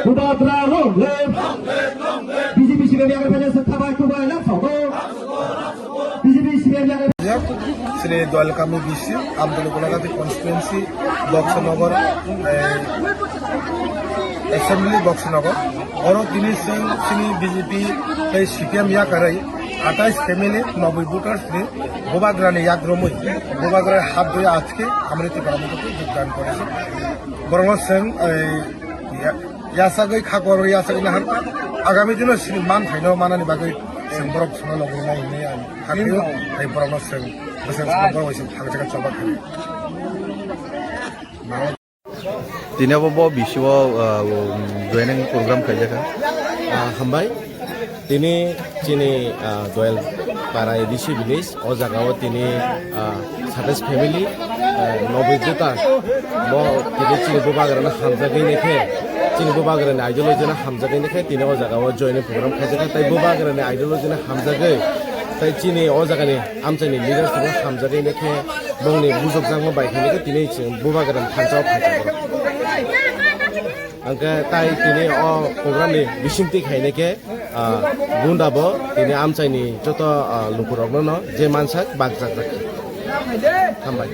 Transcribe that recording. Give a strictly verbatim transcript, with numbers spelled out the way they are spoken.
Bubagra long live. B J P C P M yakarwi phaijak swk khabai kubai lam sogo. B J P C P M yakarwi. Sini Doyalkami B C, Amdolo Golagati constituency, Boxanagar, eh, assembly Boxanagar. Oro tini sing sini B J P tei C P M yakarwi atais family, noboi voters ni Bubagrani yakromwi Bubagra hapdoi ajke amri Tipra Motha twi jogdan koreche. Borokno sing, eh, ya-, yasagwi khakor yasagwi nahar agami dino sini man phaino manani bagwi sing borok sino logi nai hinwi ang hakhe o, tei borokno sing bwswk sino borok bai sing thang thang choba khe. Tini abo bo B C o, ah, joining program khaijak kha. Ah, hambai. Tini chini, ah, Doyal Para A D C village, o jaga o tini, ah, satais family, ah, noboi juta. Bo tini chini Bubagrano hamjagwi nai khe, chini Bubagrani ideology no hamjagwi nai khe, tini o jaga o joining program khaijak kha. Tai Bubagrani ideology no hamjagwi, tai chini o jagani amchaini leaders no hamjagwi nai khe, bongni bujokjakma bai khe nai khe tini chwng Bubagrani thansa o khaijak kha. Hwnkhe tai tini o program ni bisingtwi khainai khe, ah, gunda bo tini amchaini joto, ah, lukurokno no je mansak bakjak jak. Hambai.